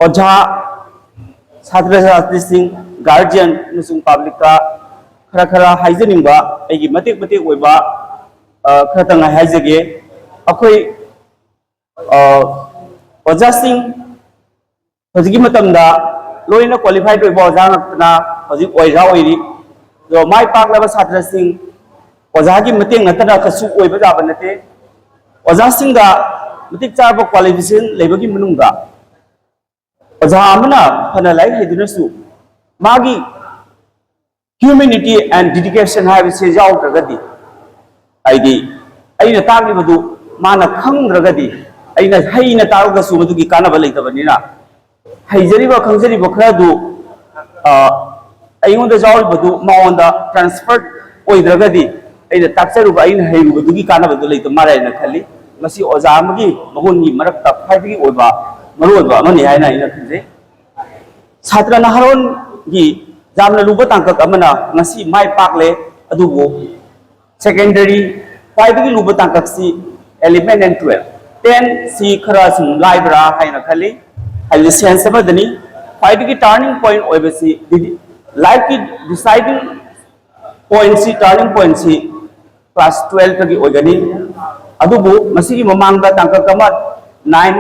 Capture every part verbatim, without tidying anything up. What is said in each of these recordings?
ꯑꯣꯖꯥ, ꯁꯥꯇ꯭ꯔ ꯁꯥꯇ꯭ꯔꯤꯁꯤꯡ, ꯒꯥꯔꯖꯤꯌꯟ ꯑꯃꯁꯨꯡ ꯄꯕ꯭ꯂꯤꯛꯇ ꯈꯔ ꯈꯔ ꯍꯥꯏꯖꯅꯤꯡꯕ ꯑꯩꯒꯤ ꯃꯇꯦꯛ ꯃꯇꯦꯛ ꯑꯣꯏꯕ, ꯑ, ꯈꯔꯇꯪ ꯑꯩ ꯍꯥꯏꯖꯒꯦ꯫ ꯑꯩꯈꯣꯏ, ꯑ, ꯑꯣꯖꯥꯁꯤꯡ ꯍꯧꯖꯤꯛꯀꯤ ꯃꯇꯝꯗ ꯂꯣꯏꯅ ꯀ꯭ꯋꯥꯂꯤꯐꯥꯏꯗ ꯑꯣꯏꯕ ꯑꯣꯖꯥ ꯉꯥꯛꯇꯅ ꯍꯧꯖꯤꯛ ꯑꯣꯖꯥ ꯑꯣꯏꯔꯤ꯫ ꯑꯗꯣ ꯃꯥꯏ ꯄꯥꯛꯂꯕ ꯁꯥꯇ꯭ꯔꯁꯤꯡ ꯑꯣꯖꯥꯒꯤ ꯃꯇꯦꯡ ꯅꯠꯇꯅ ꯀꯩꯁꯨ ꯑꯣꯏꯕ ꯌꯥꯕ ꯅꯠꯇꯦ꯫ ꯑꯣꯖꯥꯁꯤꯡꯗ ꯃꯇꯤꯛ ꯆꯥꯔꯕ ꯀ꯭ꯋꯥꯂꯤꯐꯤꯀꯦꯁꯟ ꯂꯩꯕꯒꯤ ꯃꯅꯨꯡꯗ ꯑꯣꯖꯥ ꯑꯃꯅ ꯐꯅ ꯂꯥꯏꯔꯤꯛ ꯍꯩꯗꯨꯅꯁꯨ ꯃꯥꯒꯤ humanity and dedication ꯍꯥꯏꯕꯁꯦ ꯌꯥꯎꯗ꯭ꯔꯒꯗꯤ, ꯍꯥꯏꯗꯤ ꯑꯩꯅ ꯇꯥꯛꯂꯤꯕꯗꯨ ꯃꯥꯅ ꯈꯪꯗ꯭ꯔꯒꯗꯤ, ꯑꯩꯅ ꯍꯩꯅ ꯇꯥꯛꯂꯒꯁꯨ ꯃꯗꯨꯒꯤ ꯀꯥꯟꯅꯕ ꯂꯩꯇꯕꯅꯤꯅ, ꯍꯩꯖꯔꯤꯕ ꯈꯪꯖꯔꯤꯕ ꯈꯔꯗꯨ, ꯑ, ꯑꯩꯉꯣꯟꯗ ꯌꯥꯎꯔꯤꯕꯗꯨ ꯃꯉꯣꯟꯗ ꯇ꯭ꯔꯥꯟꯁꯐꯔ ꯑꯣꯏꯗ꯭ꯔꯒꯗꯤ, ꯑꯩꯅ ꯇꯥꯛꯆꯔꯨꯕ, ꯑꯩꯅ ꯍꯩꯔꯨꯕꯗꯨꯒꯤ ꯀꯥꯟꯅꯕꯗꯨ ꯂꯩꯇ ꯃꯥꯜꯂꯦ ꯍꯥꯏꯅ ꯈꯜꯂꯤ꯫ ꯃꯁꯤ ꯑꯣꯖꯥ ꯑꯃꯒꯤ ꯃꯒꯨꯟꯒꯤ ꯃꯔꯛꯇ ꯈ꯭ꯋꯥꯏꯗꯒꯤ ꯑꯣꯏꯕ, ꯃꯔꯨꯑꯣꯏꯕ ꯑꯃꯅꯤ ꯍꯥꯏꯅ ꯑꯩꯅ ꯈꯟꯖꯩ꯫ ꯁꯥꯇ꯭ꯔ ꯅꯍꯥꯔꯣꯟꯒꯤ ꯌꯥꯝꯅ ꯂꯨꯕ ꯇꯥꯡꯀꯛ ꯑꯃꯅ ꯉꯁꯤ ꯃꯥꯏ ꯄꯥꯛꯂꯦ, ꯑꯗꯨꯕꯨ ꯁꯦꯀꯦꯟꯗꯔꯤ ꯈ꯭ꯋꯥꯏꯗꯒꯤ ꯂꯨꯕ ꯇꯥꯡꯀꯛꯁꯤ eleven and twelve꯫ Ten ꯁꯤ ꯈꯔ ꯁꯨꯝ ꯂꯥꯏꯕ꯭ꯔꯥ ꯍꯥꯏꯅ ꯈꯜꯂꯤ, ꯍꯥꯏꯕꯗꯤ ꯁꯦꯟꯁ ꯑꯃꯗꯅꯤ꯫ ꯈ꯭ꯋꯥꯏꯗꯒꯤ turning point ꯑꯣꯏꯕꯁꯤ, ꯗꯤꯗꯤ-, ꯂꯥꯏꯐꯀꯤ deciding ꯄꯣꯏꯟꯁꯤ, turning ꯄꯣꯏꯟꯁꯤ class ꯇꯨꯋꯦꯜꯐꯇꯒꯤ ꯑꯣꯏꯒꯅꯤ꯫ ꯑꯗꯨꯕꯨ ꯃꯁꯤꯒꯤ ꯃꯃꯥꯡꯗ ꯇꯥꯡꯀꯛ ꯑꯃ, ꯅꯥꯏꯟ,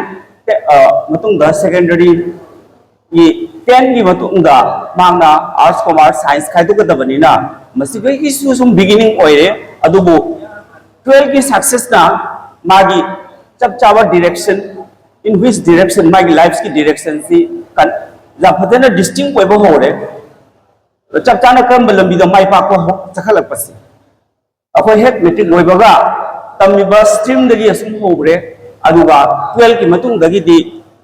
ꯑ, ꯃꯇꯨꯡꯗ ꯁꯦꯀꯦꯟꯗꯔꯤ ꯒꯤ ꯇꯦꯟꯒꯤ ꯃꯇꯨꯡꯗ ꯃꯍꯥꯛꯅ ꯑꯥꯔꯠꯁ, ꯀꯣꯃꯔꯁ, ꯁꯥꯏꯟꯁ ꯈꯥꯏꯗꯣꯛꯀꯗꯕꯅꯤꯅ, ꯃꯁꯤꯒꯤ ꯏꯁꯨ ꯁꯨꯝ ꯕꯤꯒꯤꯅꯤꯡ ꯑꯣꯏꯔꯦ꯫ ꯑꯗꯨꯕꯨ ꯇꯨꯋꯦꯜꯐꯀꯤ ꯁꯛꯁꯦꯁꯅ ꯃꯥꯒꯤ ꯆꯞ ꯆꯥꯕ direction, in which direction, ꯃꯥꯒꯤ ꯂꯥꯏꯐꯀꯤ ꯗꯤꯔꯦꯛꯁꯟꯁꯤ ꯌꯥꯝ ꯐꯖꯅ ꯗꯤꯁꯇꯤꯡ ꯑꯣꯏꯕ ꯍꯧꯔꯦ꯫ ꯆꯞ ꯆꯥꯅ ꯀꯔꯝꯕ ꯂꯝꯕꯤꯗ ꯃꯥꯏ ꯄꯥꯛꯄ ꯍꯧ-, ꯆꯠꯈꯠꯂꯛꯄꯁꯤ꯫ ꯑꯩꯈꯣꯏ ꯍꯦꯛ ꯃꯦꯇ꯭ꯔꯤꯛ ꯂꯣꯏꯕꯒ ꯇꯝꯃꯤꯕ ꯁ꯭ꯇ꯭ꯔꯤꯝꯗꯒꯤ ꯑꯁꯨꯝ ꯍꯧꯈ꯭ꯔꯦ, ꯑꯗꯨꯒ ꯇꯨꯋꯦꯜꯐꯀꯤ ꯃꯇꯨꯡꯗꯒꯤꯗꯤ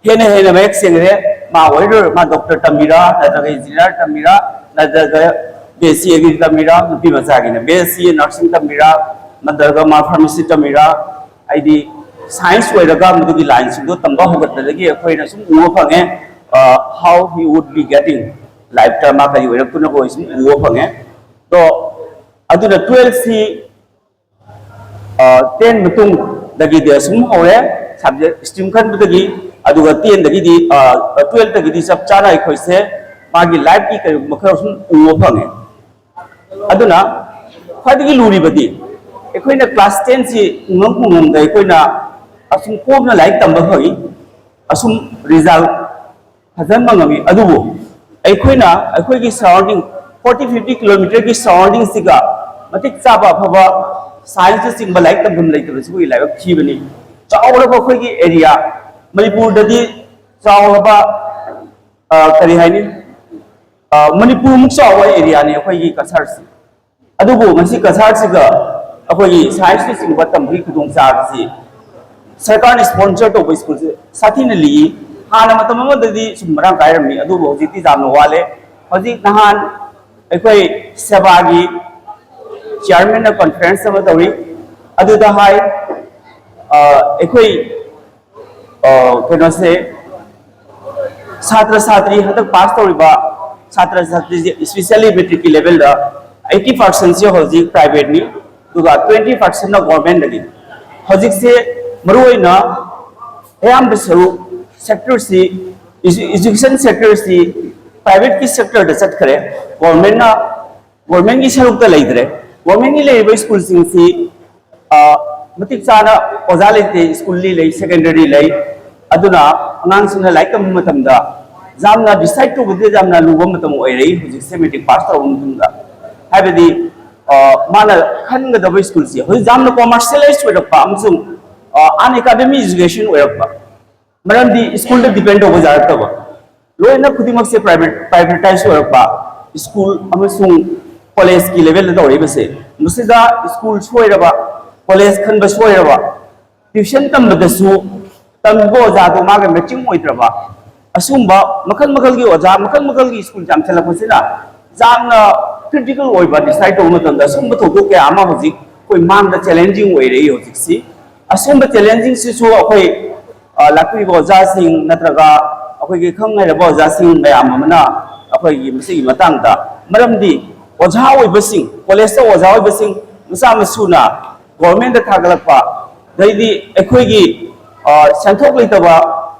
ꯍꯦꯟꯅ ꯍꯦꯟꯅ ꯃꯌꯦꯛ ꯁꯦꯡꯈ꯭ꯔꯦ꯫ ꯃꯥ ꯑꯣꯏꯔꯣꯏ, ꯃꯥ ꯗꯣꯛꯇꯔ ꯇꯝꯃꯤꯔꯥ, ꯅꯠꯇ꯭ꯔꯒ ꯏꯟꯖꯤꯅꯤꯌꯥꯔ ꯇꯝꯃꯤꯔꯥ, ꯅꯠꯇ꯭ꯔꯒ ꯕꯤ ꯑꯦꯁ ꯁꯤ ꯑꯦꯒ꯭ꯔꯤ ꯇꯝꯃꯤꯔꯥ, ꯅꯨꯄꯤ ꯃꯆꯥꯒꯤꯅ ꯕꯤ ꯑꯦꯁ ꯁꯤ ꯅꯔꯁꯤꯡ ꯇꯝꯃꯤꯔꯥ, ꯅꯠꯇ꯭ꯔꯒ ꯃꯥ ꯐꯥꯔꯃꯥꯁꯤ ꯇꯝꯃꯤꯔꯥ, ꯍꯥꯏꯗꯤ ꯁꯥꯏꯟꯁ ꯑꯣꯏꯔꯒ ꯃꯗꯨꯒꯤ ꯂꯥꯏꯟꯁꯤꯡꯗꯣ ꯇꯝꯕ ꯍꯧꯒꯠꯄꯗꯒꯤ ꯑꯩꯈꯣꯏꯅ ꯁꯨꯝ ꯎꯕ ꯐꯪꯉꯦ, how he would be getting, ꯂꯥꯏꯐꯇ ꯃꯥ ꯀꯔꯤ ꯑꯣꯏꯔꯛꯇꯣꯏꯅꯣ ꯑꯩꯈꯣꯏ ꯁꯨꯝ ꯎꯕ ꯐꯪꯉꯦ꯫ ꯑꯗꯣ ꯑꯗꯨꯅ ꯇꯨꯋꯦꯜꯐꯁꯤ ꯇꯦꯟ ꯃꯇꯨꯡꯗꯒꯤꯗꯤ ꯑꯁꯨꯝ ꯍꯧꯔꯦ꯫ ꯁꯕꯖꯦꯛ ꯁ꯭ꯇ꯭ꯔꯤꯝ ꯈꯟꯕꯗꯒꯤ ꯑꯗꯨꯒ ꯇꯦꯟꯗꯒꯤꯗꯤ, ꯇꯨꯌꯦꯜꯐꯇꯒꯤꯗꯤ ꯆꯞ ꯆꯥꯅ ꯑꯩꯈꯣꯏꯁꯦ ꯃꯥꯒꯤ ꯂꯥꯏꯐꯀꯤ ꯀꯔꯤꯒꯨꯝꯕ ꯈꯔ ꯁꯨꯝ ꯎꯕ ꯐꯪꯉꯦ꯫ ꯑꯗꯨꯅ ꯈ꯭ꯋꯥꯏꯗꯒꯤ ꯂꯨꯔꯤꯕꯗꯤ ꯑꯩꯈꯣꯏꯅ ꯀ꯭ꯂꯥꯁ ꯇꯦꯟꯁꯤ ꯈꯨꯡꯒꯪ ꯈꯨꯡꯒꯪꯗ ꯑꯩꯈꯣꯏꯅ ꯑꯁꯨꯝ ꯀꯣꯝꯅ ꯂꯥꯏꯔꯤꯛ ꯇꯝꯕ ꯐꯪꯉꯤ, ꯑꯁꯨꯝ ꯔꯤꯖꯜ ꯐꯖꯍꯟꯕ ꯉꯝꯃꯤ꯫ ꯑꯗꯨꯕꯨ ꯑꯩꯈꯣꯏꯅ ꯑꯩꯈꯣꯏꯒꯤ ꯁꯔꯥꯎꯟꯗꯤꯡ, ꯐꯣꯔꯇꯤ ꯐꯤꯐꯇꯤ ꯀꯤꯂꯣꯃꯤꯇꯔꯒꯤ ꯁꯔꯥꯎꯟꯗꯤꯡꯁꯤꯒ ꯃꯇꯤꯛ ꯆꯥꯕ ꯑꯐꯕ ꯁꯥꯏꯟꯁꯅꯆꯤꯡꯕ ꯂꯥꯏꯔꯤꯛ ꯇꯝꯐꯝ ꯂꯩꯇꯕꯁꯤ ꯑꯩꯈꯣꯏꯒꯤ ꯂꯥꯏꯕꯛ ꯊꯤꯕꯅꯤ꯫ ꯆꯥꯎꯔꯕ ꯑꯩꯈꯣꯏꯒꯤ ꯑꯦꯔꯤꯌꯥ, ꯃꯅꯤꯄꯨꯔꯗꯗꯤ ꯆꯥꯎꯔꯕ, ꯑ, ꯀꯔꯤ ꯍꯥꯏꯅꯤ, ꯑ, ꯃꯅꯤꯄꯨꯔꯃꯨꯛ ꯆꯥꯎꯕ ꯑꯦꯔꯤꯌꯥꯅꯤ ꯑꯩꯈꯣꯏꯒꯤ ꯀꯁꯥꯔꯁꯤ꯫ ꯑꯗꯨꯕꯨ ꯃꯁꯤ ꯀꯁꯥꯔꯁꯤꯒ ꯑꯩꯈꯣꯏꯒꯤ ꯁꯥꯏꯟꯁꯅꯆꯤꯡꯕ ꯇꯝꯕꯒꯤ ꯈꯨꯗꯣꯡꯆꯥꯕꯁꯤ ꯁꯔꯀꯥꯔꯅ ꯁ꯭ꯄꯣꯟꯁꯔ ꯇꯧꯕ ꯁ꯭ꯀꯨꯜꯁꯦ ꯁꯥꯊꯤꯅ ꯂꯤꯛꯏ꯫ ꯍꯥꯟꯅ ꯃꯇꯝ ꯑꯃꯗꯗꯤ ꯁꯨꯝ ꯃꯔꯥꯡ ꯀꯥꯏꯔꯝꯃꯤ, ꯑꯗꯨꯕꯨ ꯍꯧꯖꯤꯛꯇꯤ ꯌꯥꯝꯅ ꯋꯥꯠꯂꯦ꯫ ꯍꯧꯖꯤꯛ ꯅꯍꯥꯟ ꯑꯩꯈꯣꯏ ꯁꯦꯕꯥꯒꯤ ꯆꯤꯌꯥꯔꯃꯦꯟꯅ ꯀꯣꯟꯐ꯭ꯔꯦꯟꯁ ꯑꯃ ꯇꯧꯔꯤ, ꯑꯗꯨꯗ ꯍꯥꯏ, ꯑ, ꯑꯩꯈꯣꯏ, ꯑ, ꯀꯩꯅꯣꯁꯦ, ꯁꯥꯇ꯭ꯔ ꯁꯥꯇ꯭ꯔꯤ ꯍꯟꯗꯛ ꯄꯥꯁ ꯇꯧꯔꯤꯕ ꯁꯥꯇ꯭ꯔ ꯁꯥꯇ꯭ꯔꯤꯁꯦ, ꯏꯁꯄꯤꯁꯦꯜꯂꯤ ꯃꯦꯇ꯭ꯔꯤꯛꯀꯤ ꯂꯦꯚꯦꯜꯗ ꯑꯩꯠꯇꯤ ꯄꯥꯔꯁꯦꯟꯁꯦ ꯍꯧꯖꯤꯛ ꯄ꯭ꯔꯥꯏꯚꯦꯠꯅꯤ, ꯑꯗꯨꯒ ꯇ꯭ꯋꯦꯟꯇꯤ ꯄꯥꯔꯁꯦꯟꯅ ꯒꯣꯔꯃꯦꯟꯗꯒꯤ꯫ ꯍꯧꯖꯤꯛꯁꯦ ꯃꯔꯨꯑꯣꯏꯅ ꯑꯌꯥꯝꯕ ꯁꯔꯨꯛ ꯁꯦꯛꯇꯔꯁꯤ, ꯏꯖꯨꯀꯦꯁꯟ ꯁꯦꯛꯇꯔꯁꯤ ꯄ꯭ꯔꯥꯏꯚꯦꯠꯀꯤ ꯁꯦꯛꯇꯔꯗ ꯆꯠꯈ꯭ꯔꯦ꯫ ꯒꯣꯔꯃꯦꯟꯅ, ꯒꯣꯔꯃꯦꯟꯒꯤ ꯁꯔꯨꯛꯇ ꯂꯩꯇ꯭ꯔꯦ꯫ ꯒꯣꯔꯃꯦꯟꯒꯤ ꯂꯩꯔꯤꯕ ꯁ꯭ꯀꯨꯜꯁꯤꯡꯁꯤ, ꯑ, ꯃꯇꯤꯛ ꯆꯥꯅ ꯑꯣꯖꯥ ꯂꯩꯇꯦ, ꯁ꯭ꯀꯨꯜꯗꯤ ꯂꯩ, ꯁꯦꯀꯦꯟꯗꯔꯤ ꯂꯩ, ꯑꯗꯨꯅ ꯑꯉꯥꯡꯁꯤꯡꯅ ꯂꯥꯏꯔꯤꯛ ꯇꯝꯕ ꯃꯇꯝꯗ ꯌꯥꯝꯅ ꯗꯤꯁꯥꯏꯠ ꯇꯧꯕꯗ ꯌꯥꯝꯅ ꯂꯨꯕ ꯃꯇꯝ ꯑꯣꯏꯔꯛꯏ ꯍꯧꯖꯤꯛꯁꯦ, ꯃꯦꯇ꯭ꯔꯤꯛ ꯄꯥꯁ ꯇꯧꯔꯕ ꯃꯇꯨꯡꯗ꯫ ꯍꯥꯏꯕꯗꯤ, ꯑ, ꯃꯥꯅ ꯈꯟꯒꯗꯕ ꯁ꯭ꯀꯨꯜꯁꯦ ꯍꯧꯖꯤꯛ ꯌꯥꯝꯅ ꯀꯣꯃꯔꯁꯤꯌꯦꯂꯥꯏꯁ ꯑꯣꯏꯔꯛꯄ ꯑꯃꯁꯨꯡ, ꯑ, ꯑꯟ ꯑꯦꯀꯥꯗꯃꯤ ꯏꯖꯨꯀꯦꯁꯟ ꯑꯣꯏꯔꯛꯄ, ꯃꯔꯝꯗꯤ ꯁ꯭ꯀꯨꯜꯗ ꯗꯤꯄꯦꯟ ꯇꯧꯕ ꯌꯥꯔꯛꯇꯕ, ꯂꯣꯏꯅ ꯈꯨꯗꯤꯡꯃꯛꯁꯦ ꯄ꯭ꯔꯥꯏꯚꯦꯠ, ꯄ꯭ꯔꯥꯏꯚꯦꯇꯥꯏꯁ ꯑꯣꯏꯔꯛꯄ, ꯁ꯭ꯀꯨꯜ ꯑꯃꯁꯨꯡ ꯀꯣꯂꯦꯖꯀꯤ ꯂꯦꯚꯦꯜꯗ ꯇꯧꯔꯛꯏꯕꯁꯦ, ꯃꯁꯤꯗ ꯁ꯭ꯀꯨꯜ ꯁꯣꯏꯔꯕ, ꯀꯣꯂꯦꯖ ꯈꯟꯕ ꯁꯣꯏꯔꯕ, ꯇ꯭ꯌꯨꯁꯟ ꯇꯝꯕꯗꯁꯨ ꯇꯝꯕ ꯑꯣꯖꯥꯗꯣ ꯃꯥꯒ ꯃꯦꯆꯤꯡ ꯑꯣꯏꯗ꯭ꯔꯕ, ꯑꯁꯤꯒꯨꯝꯕ ꯃꯈꯜ ꯃꯈꯜꯒꯤ ꯑꯣꯖꯥ, ꯃꯈꯜ ꯃꯈꯜꯒꯤ ꯁ꯭ꯀꯨꯜ ꯌꯥꯝꯁꯤꯜꯂꯛꯄꯁꯤꯅ ꯌꯥꯝꯅ ꯀ꯭ꯔꯤꯇꯤꯀꯦꯜ ꯑꯣꯏꯕ ꯗꯤꯁꯥꯏꯠ ꯇꯧꯕ ꯃꯇꯝꯗ ꯑꯁꯤꯒꯨꯝꯕ ꯊꯧꯗꯣꯛ ꯀꯌꯥ ꯑꯃ ꯍꯧꯖꯤꯛ ꯑꯩꯈꯣꯏ ꯃꯥꯡꯗ ꯆꯦꯂꯦꯟꯖꯤꯡ ꯑꯣꯏꯔꯛꯏ ꯍꯧꯖꯤꯛꯁꯤ꯫ ꯑꯁꯤꯒꯨꯝꯕ ꯆꯦꯂꯦꯟꯖꯤꯡꯁꯤꯁꯨ ꯑꯩꯈꯣꯏ, ꯑ, ꯂꯥꯛꯄꯤꯔꯤꯕ ꯑꯣꯖꯥꯁꯤꯡ ꯅꯠꯇ꯭ꯔꯒ ꯑꯩꯈꯣꯏꯒꯤ ꯈꯪ ꯍꯩꯔꯕ ꯑꯣꯖꯥꯁꯤꯡ ꯃꯌꯥꯝ ꯑꯃꯅ ꯑꯩꯈꯣꯏꯒꯤ ꯃꯁꯤꯒꯤ ꯃꯇꯥꯡꯗ, ꯃꯔꯝꯗꯤ ꯑꯣꯖꯥ ꯑꯣꯏꯕꯁꯤꯡ, ꯀꯣꯂꯦꯖꯇ ꯑꯣꯖꯥ ꯑꯣꯏꯕꯁꯤꯡ ꯃꯆꯥ ꯃꯁꯨꯅ ꯒꯣꯔꯃꯦꯟꯗ ꯊꯥꯒꯠꯂꯛꯄ, ꯑꯗꯩꯗꯤ ꯑꯩꯈꯣꯏꯒꯤ, ꯑ, ꯁꯦꯟꯊꯣꯛ ꯂꯩꯇꯕ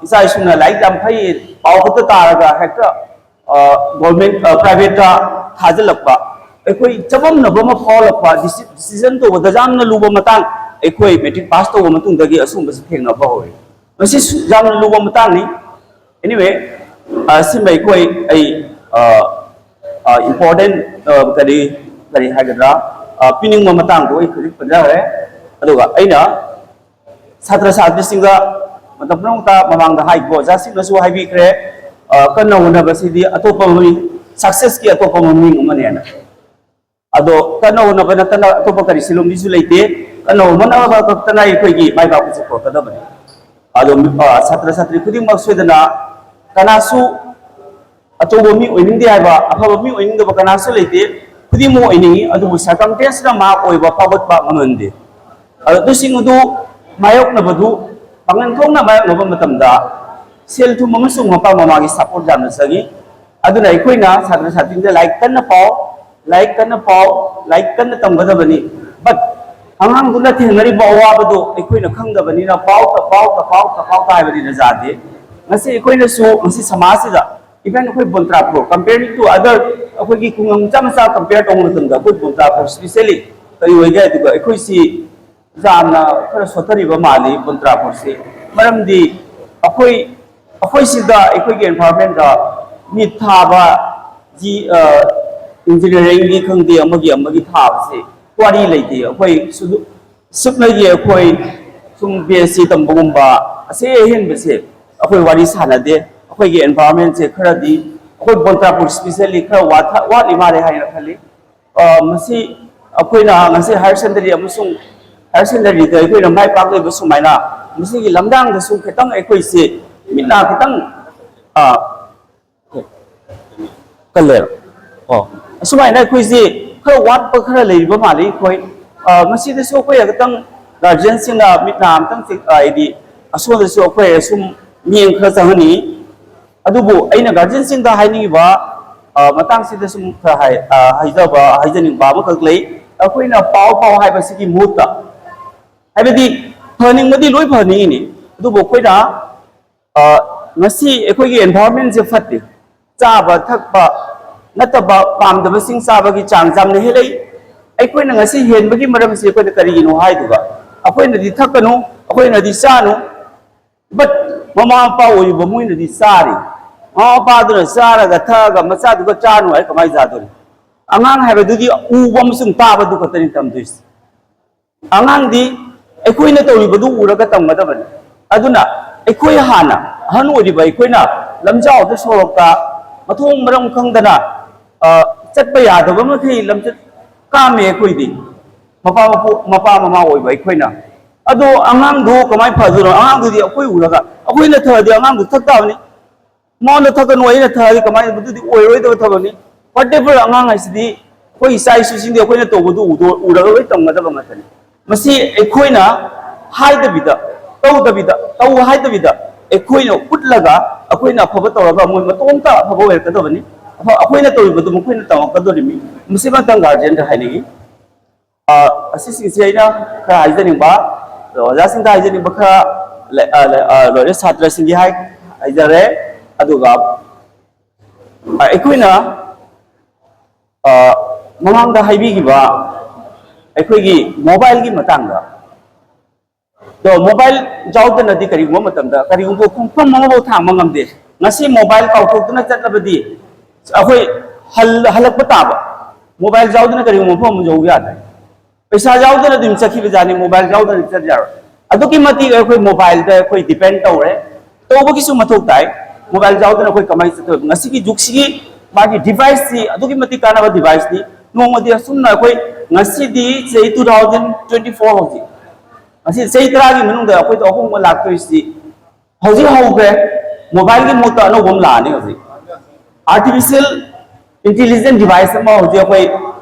ꯏꯆꯥ ꯏꯁꯨꯅ ꯂꯥꯏꯔꯤꯛ ꯌꯥꯝ ꯐꯩ, ꯄꯥꯎ ꯈꯛꯇ ꯇꯥꯔꯒ ꯍꯦꯛꯇ ꯒꯣꯔꯃꯦꯟ ꯄ꯭ꯔꯥꯏꯚꯦꯠꯇ ꯊꯥꯖꯤꯜꯂꯛꯄ, ꯑꯩꯈꯣꯏ ꯆꯃꯝꯅꯕ ꯑꯃ ꯐꯥꯎꯂꯛꯄ, ꯗꯤꯁꯤꯖꯟ ꯇꯧꯕꯗ ꯌꯥꯝꯅ ꯂꯨꯕ ꯃꯇꯥꯡ꯫ ꯑꯩꯈꯣꯏ ꯃꯦꯇ꯭ꯔꯤꯛ ꯄꯥꯁ ꯇꯧꯕ ꯃꯇꯨꯡꯗꯒꯤ ꯑꯁꯤꯒꯨꯝꯕꯁꯤ ꯊꯦꯡꯅꯕ ꯍꯧꯔꯦ꯫ ꯃꯁꯤ ꯌꯥꯝꯅ ꯂꯨꯕ ꯃꯇꯥꯡꯅꯤ꯫ Anyway, ꯁꯤꯃ ꯑꯩꯈꯣꯏ ꯑꯩ important, ꯀꯔꯤ ꯀꯔꯤ ꯍꯥꯏꯒꯗ꯭ꯔꯥ, ꯄꯤꯅꯤꯡꯕ ꯃꯇꯥꯡꯗꯣ ꯑꯩ ꯍꯧꯖꯤꯛ ꯄꯟꯖꯈ꯭ꯔꯦ꯫ ꯑꯗꯨꯒ ꯑꯩꯅ ꯁꯥꯇ꯭ꯔ ꯁꯥꯇ꯭ꯔꯤꯁꯤꯡꯗ ꯃꯇꯝ ꯄꯨꯝꯅꯃꯛꯇ ꯃꯃꯥꯡꯗ ꯍꯥꯏꯈꯤꯕ ꯑꯣꯖꯥꯁꯤꯡꯅꯁꯨ ꯍꯥꯏꯕꯤꯈ꯭ꯔꯦ, ꯀꯟꯅ ꯍꯣꯠꯅꯕꯁꯤꯗꯤ ꯑꯇꯣꯞꯄ ꯃꯃꯤꯡ, ꯁꯛꯁꯦꯁꯀꯤ ꯑꯇꯣꯞꯄ ꯃꯃꯤꯡ ꯑꯃꯅꯦꯅ꯫ ꯑꯗꯣ ꯀꯟꯅ ꯍꯣꯠꯅꯕ ꯅꯠꯇꯅ ꯑꯇꯣꯞꯄ ꯀꯔꯤ ꯁꯤꯟꯂꯣꯝꯒꯤꯁꯨ ꯂꯩꯇꯦ꯫ ꯀꯟꯅ ꯍꯣꯠꯅꯕ ꯈꯛꯇꯅ ꯑꯩꯈꯣꯏꯒꯤ ꯃꯥꯏ ꯄꯥꯛꯄꯁꯦ ꯄꯨꯔꯛꯀꯗꯕꯅꯤ꯫ ꯑꯗꯣ ꯁꯥꯇ꯭ꯔ ꯁꯥꯇ꯭ꯔꯤ ꯈꯨꯗꯤꯡꯃꯛ ꯁꯣꯏꯗꯅ ꯀꯅꯥꯁꯨ ꯑꯆꯧꯕ ꯃꯤ ꯑꯣꯏꯅꯤꯡꯗꯦ ꯍꯥꯏꯕ, ꯑꯐꯕ ꯃꯤ ꯑꯣꯏꯅꯤꯡꯗꯕ ꯀꯅꯥꯁꯨ ꯂꯩꯇꯦ꯫ ꯈꯨꯗꯤꯡꯃꯛ ꯑꯣꯏꯅꯤꯡꯉꯤ, ꯑꯗꯨꯕꯨ ꯁꯔꯀꯝꯁꯇꯦꯟꯁꯅ ꯃꯍꯥꯛ ꯑꯣꯏꯕ ꯐꯥꯎꯒꯠꯄ ꯉꯝꯍꯟꯗꯦ꯫ ꯑꯗꯣ ꯑꯗꯨꯁꯤꯡ ꯑꯗꯨ ꯃꯥꯌꯣꯛꯅꯕꯗꯨ, ꯄꯥꯡꯒꯜ ꯊꯣꯛꯅ ꯃꯥꯌꯣꯛꯅꯕ ꯃꯇꯝꯗ ꯁꯦꯜ ꯊꯨꯝ ꯑꯃꯁꯨꯡ ꯃꯄꯥ ꯃꯃꯥꯒꯤ ꯁꯄꯣꯔꯠ ꯌꯥꯝꯅ ꯆꯪꯏ꯫ ꯑꯗꯨꯅ ꯑꯩꯈꯣꯏꯅ ꯁꯥꯇ꯭ꯔ ꯁꯥꯇ꯭ꯔꯤꯁꯤꯡꯗ ꯂꯥꯏꯔꯤꯛ ꯀꯟꯅ ꯄꯥꯎ, ꯂꯥꯏꯔꯤꯛ ꯀꯟꯅ ꯄꯥꯎ, ꯂꯥꯏꯔꯤꯛ ꯀꯟꯅ ꯇꯝꯒꯗꯕꯅꯤ꯫ But ꯑꯉꯥꯡꯗꯨꯅ ꯊꯦꯡꯅꯔꯤꯕ ꯑꯋꯥꯕꯗꯨ ꯑꯩꯈꯣꯏꯅ ꯈꯪꯗꯕꯅꯤꯅ ꯄꯥꯎ ꯇ ꯄꯥꯎ ꯇ ꯄꯥꯎ ꯇ ꯄꯥꯎ ꯇ ꯍꯥꯏꯕꯅꯤꯅ ꯌꯥꯗꯦ꯫ ꯉꯁꯤ ꯑꯩꯈꯣꯏꯅꯁꯨ ꯉꯁꯤ ꯁꯃꯥꯖꯁꯤꯗ, even ꯑꯩꯈꯣꯏ ꯕꯣꯟꯇ꯭ꯔꯥꯄꯨꯔ, comparing to other ꯑꯩꯈꯣꯏꯒꯤ ꯈꯨꯡꯒꯪ ꯃꯆꯥ ꯃꯆꯥ compare ꯇꯧꯕ ꯃꯇꯝꯗ ꯑꯩꯈꯣꯏ ꯕꯣꯟꯇ꯭ꯔꯥꯄꯨꯔ specially ꯀꯔꯤ ꯑꯣꯏꯒꯦ ꯍꯥꯏꯗꯨꯒ ꯑꯩꯈꯣꯏꯁꯤ ꯌꯥꯝꯅ ꯈꯔ ꯁꯣꯠꯊꯔꯤꯕ ꯃꯥꯜꯂꯤ ꯕꯣꯟꯇ꯭ꯔꯥꯄꯨꯔꯁꯤ꯫ ꯃꯔꯝꯗꯤ ꯑꯩꯈꯣꯏ, ꯑꯩꯈꯣꯏ ꯁꯤꯗ ꯑꯩꯈꯣꯏꯒꯤ environment ꯃꯤꯠ ꯊꯥꯕ, ꯖꯤ, ꯑ, engineering ꯒꯤ ꯈꯪꯗꯦ, ꯑꯃꯒꯤ ꯑꯃꯒꯤ ꯊꯥꯕꯁꯦ ꯋꯥꯔꯤ ꯂꯩꯇꯦ꯫ ꯑꯩꯈꯣꯏ ꯁꯨꯗꯨ-, ꯁꯨꯞꯅꯒꯤ ꯑꯩꯈꯣꯏ ꯁꯨꯝ B S C ꯇꯝꯕꯒꯨꯝꯕ ꯑꯁꯤ ꯑꯍꯦꯟꯕꯁꯦ ꯑꯩꯈꯣꯏ ꯋꯥꯔꯤ ꯁꯥꯟꯅꯗꯦ꯫ ꯑꯩꯈꯣꯏꯒꯤ environment ꯁꯦ ꯈꯔꯗꯤ ꯑꯩꯈꯣꯏ ꯕꯣꯟꯇ꯭ꯔꯥꯄꯨꯔ specially ꯈꯔ ꯋꯥꯊ-, ꯋꯥꯠꯂꯤ ꯃꯥꯜꯂꯦ ꯍꯥꯏꯅ ꯈꯜꯂꯤ꯫ ꯑ, ꯃꯁꯤ ꯑꯩꯈꯣꯏꯅ ꯉꯁꯤ higher secondary ꯑꯃꯁꯨꯡ higher secondary ꯗ ꯑꯩꯈꯣꯏꯅ ꯃꯥꯏ ꯄꯥꯛꯂꯤꯕ ꯁꯨꯃꯥꯏꯅ ꯃꯁꯤꯒꯤ ꯂꯝꯗꯥꯡꯗꯁꯨ ꯈꯤꯇꯪ ꯑꯩꯈꯣꯏꯁꯦ ꯃꯤꯠ ꯅꯥ ꯈꯤꯇꯪ, ꯑ, ꯀꯜꯂꯦꯕ꯫ ꯑꯣ, ꯑꯁꯨꯃꯥꯏꯅ ꯑꯩꯈꯣꯏꯁꯦ ꯈꯔ ꯋꯥꯠꯄ ꯈꯔ ꯂꯩꯔꯤꯕ ꯃꯥꯜꯂꯤ ꯑꯩꯈꯣꯏ꯫ ꯑ, ꯃꯁꯤꯗꯁꯨ ꯑꯩꯈꯣꯏ ꯈꯤꯇꯪ guardian ꯁꯤꯡꯅ ꯃꯤꯠ ꯅꯥ ꯑꯝꯇꯪ ꯆꯦꯛ-, ꯑ, ꯍꯥꯏꯗꯤ ꯑꯁꯣꯝꯗꯁꯨ ꯑꯩꯈꯣꯏ ꯑꯁꯨꯝ ꯃꯤꯠꯌꯦꯡ ꯈꯔ ꯆꯪꯍꯟꯅꯤꯡꯉꯤ꯫ ꯑꯗꯨꯕꯨ ꯑꯩꯅ guardian ꯁꯤꯡꯗ ꯍꯥꯏꯅꯤꯡꯉꯤꯕ, ꯑ, ꯃꯇꯥꯡꯁꯤꯗ ꯁꯨꯝ ꯈꯔ ꯍꯥꯏ-, ꯑ, ꯍꯥꯏꯖꯕ, ꯍꯥꯏꯖꯅꯤꯡꯕ ꯑꯃꯈꯛ ꯂꯩ꯫ ꯑꯩꯈꯣꯏꯅ ꯄꯥꯎ ꯄꯥꯎ ꯍꯥꯏꯕꯁꯤꯒꯤ ꯃꯍꯨꯠꯇ, ꯍꯥꯏꯕꯗꯤ ꯐꯍꯟꯅꯤꯡꯕꯗꯤ ꯂꯣꯏ ꯐꯍꯟꯅꯤꯡꯉꯤꯅꯤ, ꯑꯗꯨꯕꯨ ꯑꯩꯈꯣꯏꯅ, ꯉꯁꯤ ꯑꯩꯈꯣꯏꯒꯤ ꯑꯦꯟꯚꯥꯏꯔꯣꯟꯃꯦꯟꯁꯦ ꯐꯠꯇꯦ꯫ ꯆꯥꯕ ꯊꯛꯄ ꯅꯠꯇꯕ ꯄꯥꯝꯗꯕꯁꯤꯡ ꯆꯥꯕꯒꯤ ꯆꯥꯡ ꯌꯥꯝꯅ ꯍꯦꯜꯂꯛꯏ꯫ ꯑꯩꯈꯣꯏꯅ ꯉꯁꯤ ꯍꯦꯟꯕꯒꯤ ꯃꯔꯝꯁꯤ ꯑꯩꯈꯣꯏꯅ ꯀꯔꯤꯒꯤꯅꯣ ꯍꯥꯏꯗꯨꯒ, ꯑꯩꯈꯣꯏꯅꯗꯤ ꯊꯛꯀꯅꯨ, ꯑꯩꯈꯣꯏꯅꯗꯤ ꯆꯥꯅꯨ, ꯕꯠ ꯃꯃꯥ ꯃꯄꯥ ꯑꯣꯏꯔꯤꯕ ꯃꯣꯏꯅꯗꯤ ꯆꯥꯔꯤ꯫ ꯃꯃꯥ ꯃꯄꯥꯗꯨꯅ ꯆꯥꯔꯒ ꯊꯛꯑꯒ ꯃꯆꯥꯗꯨꯒ ꯆꯥꯅꯨ ꯍꯥꯏ ꯀꯃꯥꯏꯅ ꯆꯥꯗꯣꯔꯤ? ꯑꯉꯥꯡ ꯍꯥꯏꯕꯗꯨꯗꯤ ꯎꯕ ꯑꯃꯁꯨꯡ ꯇꯥꯕꯗꯨ ꯈꯛꯇꯅꯤ ꯇꯝꯗꯣꯏꯁꯦ꯫ ꯑꯉꯥꯡꯗꯤ ꯑꯩꯈꯣꯏꯅ ꯇꯧꯔꯤꯕꯗꯨ ꯎꯔꯒ ꯇꯝꯒꯗꯕꯅꯤ꯫ ꯑꯗꯨꯅ ꯑꯩꯈꯣꯏ ꯍꯥꯟꯅ, ꯑꯍꯟ ꯑꯣꯏꯔꯤꯕ ꯑꯩꯈꯣꯏꯅ ꯂꯝꯖꯥꯎꯗ, ꯁꯣꯔꯣꯛꯇ ꯃꯊꯣꯡ ꯃꯔꯝ ꯈꯪꯗꯅ, ꯑ, ꯆꯠꯄ ꯌꯥꯗꯕ ꯃꯈꯩ ꯂꯝꯆꯠ ꯀꯥꯝꯃꯦ ꯑꯩꯈꯣꯏꯗꯤ꯫ ꯃꯄꯥ ꯃꯄꯨ-, ꯃꯄꯥ ꯃꯃꯥ ꯑꯣꯏꯕ ꯑꯩꯈꯣꯏꯅ꯫ ꯑꯗꯣ ꯑꯉꯥꯡꯗꯣ ꯀꯃꯥꯏꯅ ꯐꯗꯣꯏꯅꯣ? ꯑꯉꯥꯡꯗꯨꯗꯤ ꯑꯩꯈꯣꯏ ꯎꯔꯒ, ꯑꯩꯈꯣꯏꯅ ꯊꯛꯑꯗꯤ ꯑꯉꯥꯡꯗꯨ ꯊꯛ ꯇꯥꯕꯅꯤ꯫ ꯃꯉꯣꯟꯗ ꯊꯛꯀꯅꯨ, ꯑꯩꯅ ꯊꯛꯑꯗꯤ ꯀꯃꯥꯏꯅ? ꯃꯗꯨꯗꯤ ꯑꯣꯏꯔꯣꯏꯗꯕ ꯊꯕꯛꯅꯤ꯫ Whatever, ꯑꯉꯥꯡ ꯍꯥꯏꯁꯤꯗꯤ ꯑꯩꯈꯣꯏ ꯏꯆꯥ ꯏꯁꯨꯁꯤꯡꯗꯤ ꯑꯩꯈꯣꯏꯅ ꯇꯧꯕꯗꯨ ꯎꯗꯣ-, ꯎꯔꯒ ꯂꯣꯏ ꯇꯝꯒꯗꯕ ꯉꯥꯛꯇꯅꯤ꯫ ꯃꯁꯤ ꯑꯩꯈꯣꯏꯅ ꯍꯥꯏꯗꯕꯤꯗ, ꯇꯧꯗꯕꯤꯗ, ꯇꯧ ꯍꯥꯏꯗꯕꯤꯗ ꯑꯩꯈꯣꯏꯅ ꯎꯠꯂꯒ, ꯑꯩꯈꯣꯏꯅ ꯑꯐꯕ ꯇꯧꯔꯒ ꯃꯣꯏ ꯃꯇꯣꯝꯇ ꯑꯐꯕ ꯑꯣꯏꯔꯛꯀꯗꯕꯅꯤ꯫ ꯑꯐ-, ꯑꯩꯈꯣꯏꯅ ꯇꯧꯔꯤꯕꯗꯨ ꯃꯈꯣꯏꯅ ꯇꯝꯃꯛꯀꯗꯧꯔꯤꯕꯅꯤ꯫ ꯃꯁꯤꯃꯇꯪ ꯒꯥꯔꯖꯤꯌꯟꯗ ꯍꯥꯏꯅꯤꯡꯏ꯫ ꯑ, ꯑꯁꯤꯁꯤꯡꯁꯦ ꯑꯩꯅ ꯈꯔ ꯍꯥꯏꯖꯅꯤꯡꯕ, ꯑꯗꯣ ꯑꯣꯖꯥꯁꯤꯡꯗ ꯍꯥꯏꯖꯅꯤꯡꯕ ꯈꯔ ꯂꯩ-, ꯑ, ꯂꯩ-, ꯑ, ꯂꯣꯏꯔꯦ, ꯁꯥꯇ꯭ꯔꯁꯤꯡꯒꯤ ꯍꯥꯏ-, ꯍꯥꯏꯖꯔꯦ꯫ ꯑꯗꯨꯒ, ꯑ, ꯑꯩꯈꯣꯏꯅ, ꯑ, ꯃꯃꯥꯡꯗ ꯍꯥꯏꯕꯤꯈꯤꯕ ꯑꯩꯈꯣꯏꯒꯤ ꯃꯣꯕꯥꯏꯜꯒꯤ ꯃꯇꯥꯡꯗ, ꯑꯗꯣ ꯃꯣꯕꯥꯏꯜ ꯌꯥꯎꯗꯅꯗꯤ ꯀꯔꯤꯒꯨꯝꯕ ꯃꯇꯝꯗ, ꯀꯔꯤꯒꯨꯝꯕ ꯈꯣꯡꯐꯝ ꯑꯃꯐꯥꯎ ꯊꯥꯡꯕ ꯉꯝꯗꯦ꯫ ꯉꯁꯤ ꯃꯣꯕꯥꯏꯜ ꯀꯥꯎꯊꯣꯛꯇꯨꯅ ꯆꯠꯂꯕꯗꯤ ꯑꯩꯈꯣꯏ ꯍꯜ-, ꯍꯜꯂꯛꯄ ꯇꯥꯕ꯫ ꯃꯣꯕꯥꯏꯜ ꯌꯥꯎꯗꯅ ꯀꯔꯤꯒꯨꯝꯕ ꯃꯐꯝ ꯑꯃ ꯌꯧꯕ ꯌꯥꯗ꯭ꯔꯦ꯫ ꯄꯩꯁꯥ ꯌꯥꯎꯗꯅ ꯑꯗꯨꯝ ꯆꯠꯈꯤꯕ ꯖꯥꯠꯅꯤ, ꯃꯣꯕꯥꯏꯜ ꯌꯥꯎꯗꯅ ꯆꯠ ꯌꯥꯔꯣꯏ꯫ ꯑꯗꯨꯛꯀꯤ ꯃꯇꯤꯛ ꯑꯩꯈꯣꯏ ꯃꯣꯕꯥꯏꯜꯗ ꯑꯩꯈꯣꯏ ꯗꯤꯄꯦꯟ ꯇꯧꯔꯦ꯫ ꯇꯧꯕꯒꯤꯁꯨ ꯃꯊꯧ ꯇꯥꯏ꯫ ꯃꯣꯕꯥꯏꯜ ꯌꯥꯎꯗꯅ ꯑꯩꯈꯣꯏ ꯀꯃꯥꯏꯅ ꯆꯠꯇꯣꯏꯕ? ꯉꯁꯤꯒꯤ ꯖꯨꯒꯁꯤꯒꯤ ꯃꯥꯒꯤ ꯗꯤꯚꯥꯏꯁꯁꯤ ꯑꯗꯨꯛꯀꯤ ꯃꯇꯤꯛ ꯀꯥꯟꯅꯕ ꯗꯤꯚꯥꯏꯁꯅꯤ꯫ ꯅꯣꯡꯃꯗꯤ ꯑꯁꯨꯝꯅ ꯑꯩꯈꯣꯏ, ꯉꯁꯤꯗꯤ ꯆꯍꯤ two thousand twenty four ꯍꯧꯖꯤꯛ, ꯉꯁꯤ ꯆꯍꯤ ꯇꯔꯥꯒꯤ ꯃꯅꯨꯡꯗ ꯑꯩꯈꯣꯏꯗ ꯑꯍꯣꯡꯕ ꯂꯥꯛꯇꯣꯏꯁꯤ ꯍꯧꯖꯤꯛ ꯍꯧꯈ꯭ꯔꯦ꯫ ꯃꯣꯕꯥꯏꯜꯒꯤ ꯃꯍꯨꯠꯇ ꯑꯅꯧꯕ ꯑꯃ ꯂꯥꯛꯑꯅꯤ ꯍꯧꯖꯤꯛ꯫ Artificial intelligent device ꯑꯃ ꯍꯧꯖꯤꯛ ꯑꯩꯈꯣꯏ,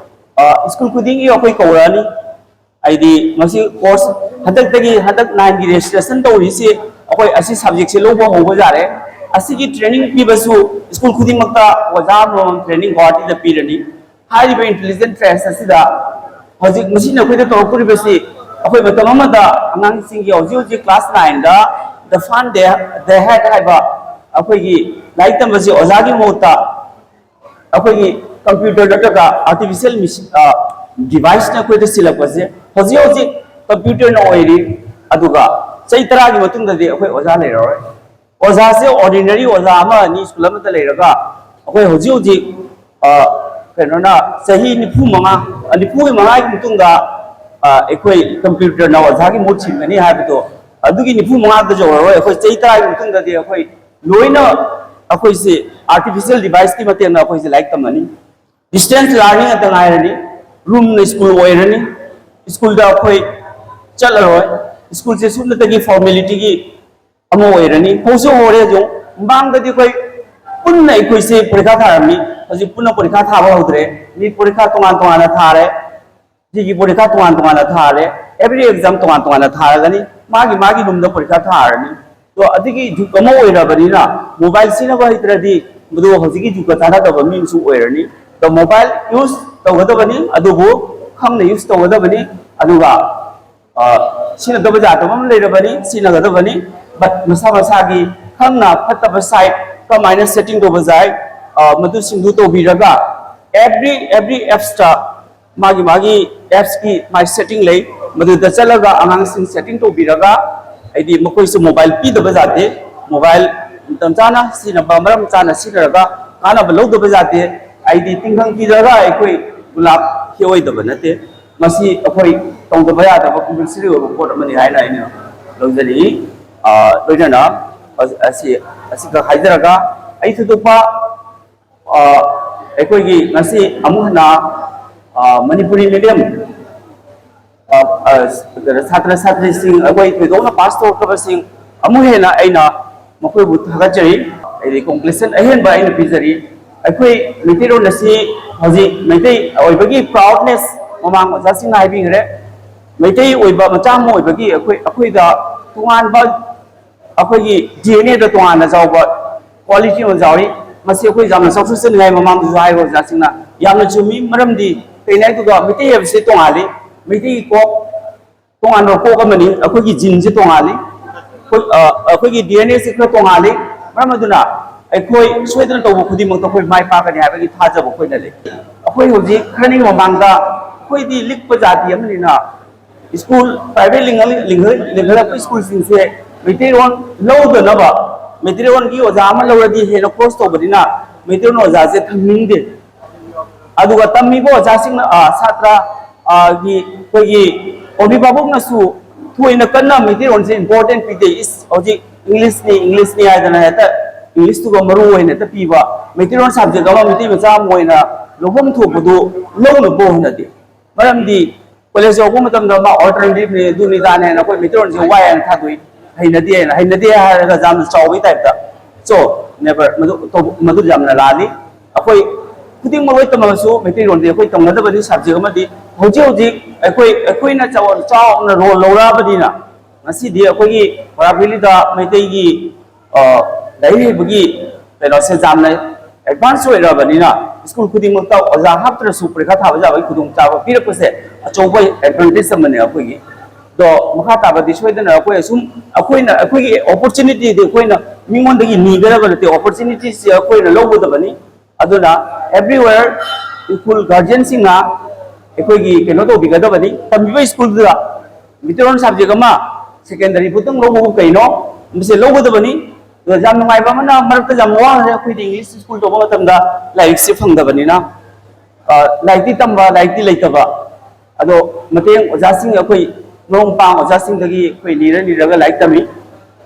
ꯑ, ꯁ꯭ꯀꯨꯜ ꯈꯨꯗꯤꯡꯒꯤ ꯑꯩꯈꯣꯏ ꯀꯧꯔꯛꯑꯅꯤ꯫ ꯍꯥꯏꯗꯤ ꯃꯁꯤ ꯀꯣꯔꯁ ꯍꯟꯗꯛꯇꯒꯤ, ꯍꯟꯗꯛ ꯅꯥꯏꯟꯒꯤ ꯔꯦꯖꯤꯁꯇ꯭ꯔꯦꯁꯟ ꯇꯧꯔꯤꯁꯤ, ꯑꯩꯈꯣꯏ ꯑꯁꯤ ꯁꯕꯖꯦꯛꯁꯦ ꯂꯧꯕ ꯍꯧꯕ ꯌꯥꯔꯦ꯫ ꯑꯁꯤꯒꯤ ꯇ꯭ꯔꯦꯅꯤꯡ ꯄꯤꯕꯁꯨ ꯁ꯭ꯀꯨꯜ ꯈꯨꯗꯤꯡꯃꯛꯇ ꯑꯣꯖꯥ ꯑꯃꯃꯝ ꯇ꯭ꯔꯦꯅꯤꯡ ꯒꯧꯍꯥꯇꯤꯗ ꯄꯤꯔꯅꯤ꯫ ꯍꯥꯏꯔꯤꯕ ꯏꯟꯇꯦꯂꯤꯖꯦꯟ ꯇ꯭ꯔꯦꯁ ꯑꯁꯤꯗ ꯍꯧꯖꯤꯛ ꯃꯁꯤꯅ ꯑꯩꯈꯣꯏꯗ ꯇꯧꯔꯛꯇꯣꯔꯤꯕꯁꯤ, ꯑꯩꯈꯣꯏ ꯃꯇꯝ ꯑꯃꯗ ꯑꯉꯥꯡꯁꯤꯡꯒꯤ ꯍꯧꯖꯤꯛ ꯍꯧꯖꯤꯛ ꯀ꯭ꯂꯥꯁ ꯅꯥꯏꯟꯗ The fun they, they had ꯍꯥꯏꯕ ꯑꯩꯈꯣꯏꯒꯤ ꯂꯥꯏꯔꯤꯛ ꯇꯝꯕꯁꯦ ꯑꯣꯖꯥꯒꯤ ꯃꯍꯨꯠꯇ ꯑꯩꯈꯣꯏꯒꯤ ꯀꯝꯄ꯭ꯌꯨꯇꯔ ꯅꯠꯇ꯭ꯔꯒ ꯑꯥꯔꯇꯤꯐꯤꯁꯤꯌꯦꯜ ꯗꯤꯚꯥꯏꯁꯅ ꯑꯩꯈꯣꯏꯗ ꯁꯤꯜꯂꯛꯄꯁꯦ ꯍꯧꯖꯤꯛ ꯍꯧꯖꯤꯛ ꯀꯝꯄ꯭ꯌꯨꯇꯔꯅ ꯑꯣꯏꯔꯤ꯫ ꯑꯗꯨꯒ ꯆꯍꯤ ꯇꯔꯥꯒꯤ ꯃꯇꯨꯡꯗꯗꯤ ꯑꯩꯈꯣꯏ ꯑꯣꯖꯥ ꯂꯩꯔꯔꯣꯏ꯫ ꯑꯣꯖꯥꯁꯦ ꯑꯣꯔꯗꯤꯅꯔꯤ ꯑꯣꯖꯥ ꯑꯃ ꯑꯅꯤ ꯁ꯭ꯀꯨꯜ ꯑꯃꯗ ꯂꯩꯔꯒ ꯑꯩꯈꯣꯏ ꯍꯧꯖꯤꯛ ꯍꯧꯖꯤꯛ ꯀꯩꯅꯣꯅ ꯆꯍꯤ ꯅꯤꯐꯨ ꯃꯉꯥ, ꯅꯤꯐꯨꯒꯤ ꯃꯉꯥꯒꯤ ꯃꯇꯨꯡꯗ ꯑꯩꯈꯣꯏ ꯀꯝꯄ꯭ꯌꯨꯇꯔꯅ ꯑꯣꯖꯥꯒꯤ ꯃꯍꯨꯠ ꯁꯤꯟꯒꯅꯤ ꯍꯥꯏꯕꯗꯣ, ꯑꯗꯨꯒꯤ ꯅꯤꯐꯨ ꯃꯉꯥꯗ ꯌꯧꯔꯔꯣꯏ꯫ ꯑꯩꯈꯣꯏ ꯆꯍꯤ ꯇꯔꯥꯒꯤ ꯃꯇꯨꯡꯗꯗꯤ ꯑꯩꯈꯣꯏ ꯂꯣꯏꯅ ꯑꯩꯈꯣꯏꯁꯦ ꯑꯥꯔꯇꯤꯐꯤꯁꯤꯌꯦꯜ ꯗꯤꯚꯥꯏꯁꯀꯤ ꯃꯇꯦꯡꯅ ꯑꯩꯈꯣꯏꯁꯦ ꯂꯥꯏꯔꯤꯛ ꯇꯝꯃꯅꯤ꯫ ꯗꯤꯁꯇꯦꯟꯁ ꯂꯔꯅꯤꯡ ꯉꯥꯛꯇ ꯉꯥꯏꯔꯅꯤ꯫ ꯔꯨꯝꯅ ꯁ꯭ꯀꯨꯜ ꯑꯣꯏꯔꯅꯤ꯫ ꯁ꯭ꯀꯨꯜꯗ ꯑꯩꯈꯣꯏ ꯆꯠꯂꯔꯣꯏ꯫ ꯁ꯭ꯀꯨꯜꯁꯦ ꯁꯨꯞꯅꯇꯒꯤ ꯐꯣꯔꯃꯦꯂꯤꯇꯤꯒꯤ ꯑꯃ ꯑꯣꯏꯔꯅꯤ꯫ ꯍꯧꯖꯤꯛ ꯍꯧꯔꯦ꯫ ꯑꯗꯨ ꯃꯃꯥꯡꯗꯗꯤ ꯑꯩꯈꯣꯏ ꯄꯨꯟꯅ ꯑꯩꯈꯣꯏꯁꯦ ꯄꯔꯤꯈꯥ ꯊꯥꯔꯝꯃꯤ꯫ ꯍꯧꯖꯤꯛ ꯄꯨꯟꯅ ꯄꯔꯤꯈꯥ ꯊꯥꯕ ꯍꯧꯗ꯭ꯔꯦ꯫ ꯅꯤꯠ ꯄꯔꯤꯈꯥ ꯇꯣꯉꯥꯟ ꯇꯣꯉꯥꯟꯅ ꯊꯥꯔꯦ꯫ ꯁꯤꯒꯤ ꯄꯔꯤꯈꯥ ꯇꯣꯉꯥꯟ ꯇꯣꯉꯥꯟꯅ ꯊꯥꯔꯦ꯫ ꯑꯦꯕ꯭ꯔꯤ ꯑꯦꯛꯖꯥꯝ ꯇꯣꯉꯥꯟ ꯇꯣꯉꯥꯟꯅ ꯊꯥꯔꯒꯅꯤ꯫ ꯃꯥꯒꯤ ꯃꯥꯒꯤ ꯔꯨꯝꯗ ꯄꯔꯤꯈꯥ ꯊꯥꯔꯅꯤ꯫ ꯑꯗꯣ ꯑꯗꯨꯒꯤ ꯖꯨꯛ ꯑꯃ ꯑꯣꯏꯔꯕꯅꯤꯅ ꯃꯣꯕꯥꯏꯜ ꯁꯤꯖꯤꯟꯅꯕ ꯍꯩꯇ꯭ꯔꯗꯤ ꯃꯗꯨ ꯍꯧꯖꯤꯛꯀꯤ ꯖꯨꯛꯀ ꯆꯥꯟꯅꯗꯕ ꯃꯤ ꯑꯃꯁꯨ ꯑꯣꯏꯔꯅꯤ꯫ ꯑꯗꯣ ꯃꯣꯕꯥꯏꯜ ꯌꯨꯁ ꯇꯧꯒꯗꯕꯅꯤ, ꯑꯗꯨꯕꯨ ꯈꯪꯅ ꯌꯨꯁ ꯇꯧꯒꯗꯕꯅꯤ꯫ ꯑꯗꯨꯒ ꯁꯤꯖꯤꯟꯅꯗꯕ ꯌꯥꯗꯕ ꯑꯃ ꯂꯩꯔꯕꯅꯤ, ꯁꯤꯖꯤꯟꯅꯒꯗꯕꯅꯤ꯫ ꯕꯠ ꯃꯁꯥ ꯃꯁꯥꯒꯤ ꯈꯪꯅ ꯐꯠꯇꯕ ꯁꯥꯏꯠ ꯀꯃꯥꯏꯅ ꯁꯦꯠꯇꯤꯡ ꯇꯧꯕ ꯌꯥꯏ, ꯃꯗꯨꯁꯤꯡꯗꯨ ꯇꯧꯕꯤꯔꯒ ꯑꯦꯕ꯭ꯔꯤ ꯑꯦꯕ꯭ꯔꯤ ꯑꯦꯞꯁꯇ ꯃꯥꯒꯤ ꯃꯥꯒꯤ ꯑꯦꯞꯁꯀꯤ ꯃꯥꯏ ꯁꯦꯠꯇꯤꯡ ꯂꯩ꯫ ꯃꯗꯨꯗ ꯆꯠꯂꯒ ꯑꯉꯥꯡꯁꯤꯡ ꯁꯦꯠꯇꯤꯡ ꯇꯧꯕꯤꯔꯒ ꯍꯥꯏꯗꯤ ꯃꯈꯣꯏꯁꯨ ꯃꯣꯕꯥꯏꯜ ꯄꯤꯗꯕ ꯌꯥꯗꯦ꯫ ꯃꯣꯕꯥꯏꯜ ꯃꯇꯝ ꯆꯥꯅ ꯁꯤꯖꯤꯟꯅꯕ, ꯃꯔꯝ ꯆꯥꯅ ꯁꯤꯖꯤꯟꯅꯔꯒ ꯀꯥꯟꯅꯕ ꯂꯧꯗꯕ ꯌꯥꯗꯦ꯫ ꯍꯥꯏꯗꯤ ꯇꯤꯡꯈꯪ ꯄꯤꯗ꯭ꯔꯒ ꯑꯩꯈꯣꯏ ꯒꯨꯂꯥꯞ ꯍꯦꯛꯑꯣꯏꯗꯕ ꯅꯠꯇꯦ꯫ ꯃꯁꯤ ꯑꯩꯈꯣꯏ ꯇꯧꯗꯕ ꯌꯥꯗꯕ ꯀꯝꯄꯜꯁꯔꯤ ꯑꯣꯏꯕ ꯄꯣꯠ ꯑꯃꯅꯤ ꯍꯥꯏꯅ ꯑꯩꯅ ꯂꯧꯖꯅꯤꯡꯏ꯫ ꯂꯣꯏꯅꯅ ꯑꯁꯤ ꯑꯁꯤꯈꯛ ꯍꯥꯏꯖꯔꯒ ꯑꯩ ꯊꯣꯏꯗꯣꯛꯄ ꯑꯩꯈꯣꯏꯒꯤ ꯉꯁꯤ ꯑꯃꯨꯛ ꯍꯟꯅ ꯃꯅꯤꯄꯨꯔꯤ ꯃꯤꯗꯤꯌꯝ ꯁꯥꯇ꯭ꯔ ꯁꯥꯇ꯭ꯔꯤꯁꯤꯡ, ꯑꯩꯈꯣꯏ ꯊꯣꯏꯗꯣꯛꯅ ꯄꯥꯁ ꯇꯧꯔꯛꯇꯕꯁꯤꯡ ꯑꯃꯨꯛ ꯍꯦꯟꯅ ꯑꯩꯅ ꯃꯈꯣꯏꯕꯨ ꯊꯥꯒꯠꯆꯔꯤ꯫ ꯑꯩꯗꯤ ꯀꯣꯡꯒ꯭ꯔꯦꯁꯟ ꯑꯍꯦꯟꯕ ꯑꯩꯅ ꯄꯤꯖꯔꯤ꯫ ꯑꯩꯈꯣꯏ ꯃꯩꯇꯩꯂꯣꯟ ꯑꯁꯤ ꯍꯧꯖꯤꯛ ꯃꯩꯇꯩ ꯑꯣꯏꯕꯒꯤ ꯄ꯭ꯔꯥꯎꯗꯅꯦꯁ ꯃꯃꯥꯡ ꯑꯣꯖꯥꯁꯤꯡꯅ ꯍꯥꯏꯕꯤꯈ꯭ꯔꯦ꯫ ꯃꯩꯇꯩ ꯑꯣꯏꯕ ꯃꯆꯥ ꯑꯃ ꯑꯣꯏꯕꯒꯤ ꯑꯩꯈꯣꯏ ꯑꯩꯈꯣꯏꯗ ꯇꯣꯉꯥꯟꯕ ꯑꯩꯈꯣꯏꯒꯤ ꯗꯤ ꯑꯦꯟ ꯑꯦꯗ ꯇꯣꯉꯥꯟꯅ ꯌꯥꯎꯕ ꯀ꯭ꯋꯥꯂꯤꯇꯤ ꯑꯃ ꯌꯥꯎꯔꯤ꯫ ꯃꯁꯤ ꯑꯩꯈꯣꯏ ꯌꯥꯝꯅ ꯆꯥꯎꯊꯣꯛꯆꯅꯤꯡꯉꯥꯏ꯫ ꯃꯃꯥꯡꯗꯁꯨ ꯍꯥꯏꯔꯤꯕ ꯑꯣꯖꯥꯁꯤꯡꯅ ꯌꯥꯝꯅ ꯆꯨꯝꯃꯤ꯫ ꯃꯔꯝꯗꯤ ꯀꯩꯅꯣ ꯍꯥꯏꯗꯨꯒ ꯃꯩꯇꯩ ꯍꯥꯏꯕꯁꯤ ꯇꯣꯉꯥꯜꯂꯤ꯫ ꯃꯩꯇꯩꯒꯤ ꯀꯣꯛ ꯇꯣꯉꯥꯟꯕ ꯀꯣꯛ ꯑꯃꯅꯤ꯫ ꯑꯩꯈꯣꯏꯒꯤ ꯖꯤꯟꯁꯦ ꯇꯣꯉꯥꯜꯂꯤ꯫ ꯑꯩꯈꯣꯏ, ꯑ, ꯑꯩꯈꯣꯏꯒꯤ ꯗꯤ ꯑꯦꯟ ꯑꯦꯁꯤ ꯈꯔ ꯇꯣꯉꯥꯜꯂꯤ꯫ ꯃꯔꯝ ꯑꯗꯨꯅ ꯑꯩꯈꯣꯏ ꯁꯣꯏꯗꯅ ꯇꯧꯕ ꯈꯨꯗꯤꯡꯃꯛꯇ ꯑꯩꯈꯣꯏ ꯃꯥꯏ ꯄꯥꯛꯀꯅꯤ ꯍꯥꯏꯕꯒꯤ ꯊꯥꯖꯕ ꯑꯩꯈꯣꯏꯅ ꯂꯩ꯫ ꯑꯩꯈꯣꯏ ꯍꯧꯖꯤꯛ ꯈꯔꯅꯤꯒꯤ ꯃꯃꯥꯡꯗ ꯑꯩꯈꯣꯏꯗꯤ ꯂꯤꯛꯄ ꯖꯥꯇꯤ ꯑꯃꯅꯤꯅ ꯁ꯭ꯀꯨꯜ ꯄ꯭ꯔꯥꯏꯚꯦꯠ ꯂꯤꯡꯈꯠ-, ꯂꯤꯡꯈꯠ-, ꯂꯤꯡꯈꯠꯂꯛꯄ ꯁ꯭ꯀꯨꯜꯁꯤꯡꯁꯦ ꯃꯩꯇꯩꯔꯣꯟ ꯂꯧꯗꯅꯕ, ꯃꯩꯇꯩꯔꯣꯟꯒꯤ ꯑꯣꯖꯥ ꯑꯃ ꯂꯧꯔꯗꯤ ꯍꯦꯟꯅ ꯀꯣꯁ ꯇꯧꯕꯅꯤꯅ ꯃꯩꯇꯩꯔꯣꯟ ꯑꯣꯖꯥꯁꯦ ꯊꯝꯅꯤꯡꯗꯦ꯫ ꯑꯗꯨꯒ ꯇꯝꯃꯤꯕ ꯑꯣꯖꯥꯁꯤꯡꯅ, ꯑ, ꯁꯥꯇ꯭ꯔ, ꯑ, ꯒꯤ ꯑꯩꯈꯣꯏꯒꯤ ꯑꯣꯕꯤꯚꯥꯕꯛꯅꯁꯨ ꯊꯣꯏꯅ ꯀꯟꯅ ꯃꯩꯇꯩꯔꯣꯟꯁꯦ ꯏꯝꯄꯣꯔꯇꯦꯟ ꯄꯤꯗꯦ꯫ ꯏꯁ, ꯍꯧꯖꯤꯛ ꯏꯪꯂꯤꯁꯅꯤ, ꯏꯪꯂꯤꯁꯅꯤ ꯍꯥꯏꯗꯅ ꯍꯦꯛꯇ ꯏꯪꯂꯤꯁꯇꯨꯒ ꯃꯔꯨ ꯑꯣꯏꯅ ꯍꯦꯛꯇ ꯄꯤꯕ, ꯃꯩꯇꯩꯔꯣꯟ ꯁꯕꯖꯦꯛ ꯑꯃ ꯃꯩꯇꯩ ꯃꯆꯥ ꯑꯃ ꯑꯣꯏꯅ ꯂꯧꯐꯝ ꯊꯣꯛꯄꯗꯨ ꯂꯧꯅꯕ ꯍꯣꯠꯅꯗꯦ꯫ ꯃꯔꯝꯗꯤ ꯀꯣꯂꯦꯖ ꯌꯧꯔꯛꯄ ꯃꯇꯝꯗ ꯃꯥ ꯑꯜꯇꯔꯅꯦꯇꯤꯚꯅꯤ, ꯑꯗꯨꯅꯤ ꯏꯗꯥꯅꯤ ꯍꯥꯏꯅ ꯑꯩꯈꯣꯏ ꯃꯩꯇꯩꯔꯣꯟꯁꯦ ꯋꯥꯏ ꯍꯥꯏꯅ ꯊꯥꯗꯣꯛꯏ꯫ ꯍꯩꯅꯗꯦ ꯍꯥꯏꯅ, ꯍꯩꯅꯗꯦ ꯍꯥꯏꯔꯒ ꯌꯥꯝꯅ ꯆꯥꯎꯕꯒꯤ ꯇꯥꯏꯞꯇ꯫ ꯁꯣ ꯅꯦꯚꯔ, ꯃꯗꯨ ꯇꯧꯕ-, ꯃꯗꯨ ꯌꯥꯝꯅ ꯂꯥꯜꯂꯤ꯫ ꯑꯩꯈꯣꯏ ꯈꯨꯗꯤꯡꯃꯛ ꯂꯣꯏ ꯇꯝꯃꯒꯁꯨ ꯃꯩꯇꯩꯔꯣꯟꯗꯤ ꯑꯩꯈꯣꯏ ꯇꯝꯒꯗꯕꯅꯤ ꯁꯕꯖꯦꯛ ꯑꯃꯗꯤ꯫ ꯍꯧꯖꯤꯛ ꯍꯧꯖꯤꯛ ꯑꯩꯈꯣꯏ, ꯑꯩꯈꯣꯏꯅ ꯆꯥꯎ-, ꯆꯥꯎꯅ ꯔꯣꯜ ꯂꯧꯔꯛꯑꯕꯅꯤꯅ ꯉꯁꯤꯗꯤ ꯑꯩꯈꯣꯏꯒꯤ ꯕꯔꯥꯛ ꯚꯦꯂꯤꯗ ꯃꯩꯇꯩꯒꯤ, ꯑ, ꯂꯥꯏꯔꯤꯛ ꯍꯩꯕꯒꯤ ꯀꯩꯅꯣꯁꯦ ꯌꯥꯝꯅ ꯑꯦꯗꯚꯥꯟꯁ ꯑꯣꯏꯔꯛꯑꯕꯅꯤꯅ ꯁ꯭ꯀꯨꯜ ꯈꯨꯗꯤꯡꯃꯛꯇ ꯑꯣꯖꯥ ꯍꯥꯞꯇ꯭ꯔꯁꯨ ꯄꯔꯤꯈꯥ ꯊꯥꯕ ꯌꯥꯕꯒꯤ ꯈꯨꯗꯣꯡꯆꯥꯕ ꯄꯤꯔꯛꯄꯁꯦ ꯑꯆꯧꯕ ꯑꯦꯗꯚꯥꯟꯇꯦꯖ ꯑꯃꯅꯦ ꯑꯩꯈꯣꯏꯒꯤ꯫ ꯑꯗꯣ ꯃꯈꯥ ꯇꯥꯕꯗꯤ ꯁꯣꯏꯗꯅ ꯑꯩꯈꯣꯏ ꯑꯁꯨꯝ, ꯑꯩꯈꯣꯏꯅ, ꯑꯩꯈꯣꯏꯒꯤ ꯑꯣꯄꯣꯔꯆꯨꯅꯤꯇꯤꯗꯤ ꯑꯩꯈꯣꯏꯅ ꯃꯤꯉꯣꯟꯗꯒꯤ ꯅꯤꯒꯗꯕ ꯅꯠꯇꯦ, ꯑꯣꯄꯣꯔꯆꯨꯅꯤꯇꯤꯁꯦ ꯑꯩꯈꯣꯏꯅ ꯂꯧꯒꯗꯕꯅꯤ꯫ ꯑꯗꯨꯅ everywhere ꯁ꯭ꯀꯨꯜ ꯒꯥꯔꯖꯤꯌꯟꯁꯤꯡꯅ ꯑꯩꯈꯣꯏꯒꯤ ꯀꯩꯅꯣ ꯇꯧꯕꯤꯒꯗꯕꯅꯤ꯫ ꯇꯝꯕꯤꯕ ꯁ꯭ꯀꯨꯜꯗꯨꯗ ꯃꯩꯇꯩꯂꯣꯟ ꯁꯕꯖꯦꯛ ꯑꯃ ꯁꯦꯀꯦꯟꯗꯔꯤ ꯐꯥꯎꯇꯪ ꯂꯧꯕꯕꯨ ꯀꯩꯅꯣ? ꯃꯁꯤ ꯂꯧꯒꯗꯕꯅꯤ꯫ ꯑꯗꯨꯒ ꯌꯥꯝ ꯅꯨꯡꯉꯥꯏꯕ ꯑꯃꯅ, ꯃꯔꯛꯇ ꯌꯥꯝ ꯋꯥꯈ꯭ꯔꯦ, ꯑꯩꯈꯣꯏꯗꯤ ꯏꯪꯂꯤꯁ ꯁ꯭ꯀꯨꯜ ꯇꯧꯕ ꯃꯇꯝꯗ ꯂꯥꯏꯔꯤꯛꯁꯦ ꯐꯪꯗꯕꯅꯤꯅ, ꯑ, ꯂꯥꯏꯔꯤꯛꯇꯤ ꯇꯝꯕ, ꯂꯥꯏꯔꯤꯛꯇꯤ ꯂꯩꯇꯕ꯫ ꯑꯗꯣ ꯃꯇꯦꯡ ꯑꯣꯖꯥꯁꯤꯡ, ꯑꯩꯈꯣꯏ ꯃꯔꯨꯞ ꯃꯄꯥꯡ ꯑꯣꯖꯥꯁꯤꯡꯗꯒꯤ ꯑꯩꯈꯣꯏ ꯅꯤꯔ ꯅꯤꯔꯒ ꯂꯥꯏꯔꯤꯛ ꯇꯝꯃꯤ꯫